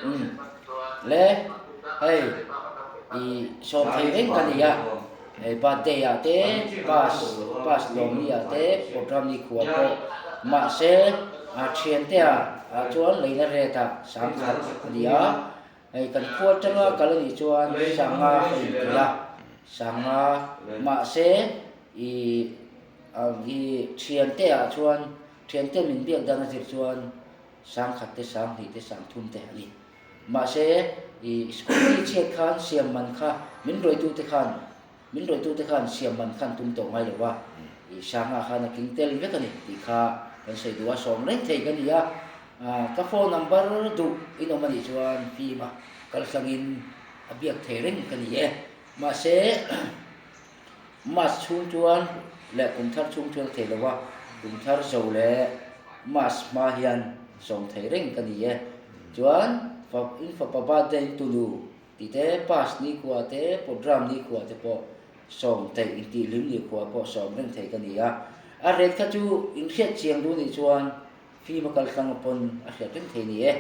Umm le hei i sawm thei reng ka ni a, hei birthday ah te pass pass lawm ni ah te program ni khua pawh mahse a thiante ah ah chuan leina rate ah sangkhat a ni a, hei kan khua atanga kal a nih chuan sanga ka inti a, sanga mahse i i thiante ah chuan thiante min biak dan a zir chuan Sangkhat te, sanghnih te, sangthum te a ni. Mahse, i scooty chhiat khan siam man kha min rawitute khan, min rawitute khan siam man khan tum tawh ngai lo va, i sangah khan a tling tel vek a ni tih kha kan sawi duh a, sawm reng thei ka ni a. Ka phone number duh in awm a nih chuan fim a kaltlangin a biak thei reng ka ni e. Mahse, Mass chhung chuan leh kum thar chhung chuan a thei lo a, kum thar zo leh Mass hma hian sawm thei reng ka ni e. Chuan in fapa birthday in tunu tih te, pass nikhua te, program nikhua te pawh sawm theih intihhlim nikhua pawh sawm reng thei ka ni a. A rate kha chu in hriat chiang duh nih chuan fim a kal tlang pawn a hriat reng thei ni e.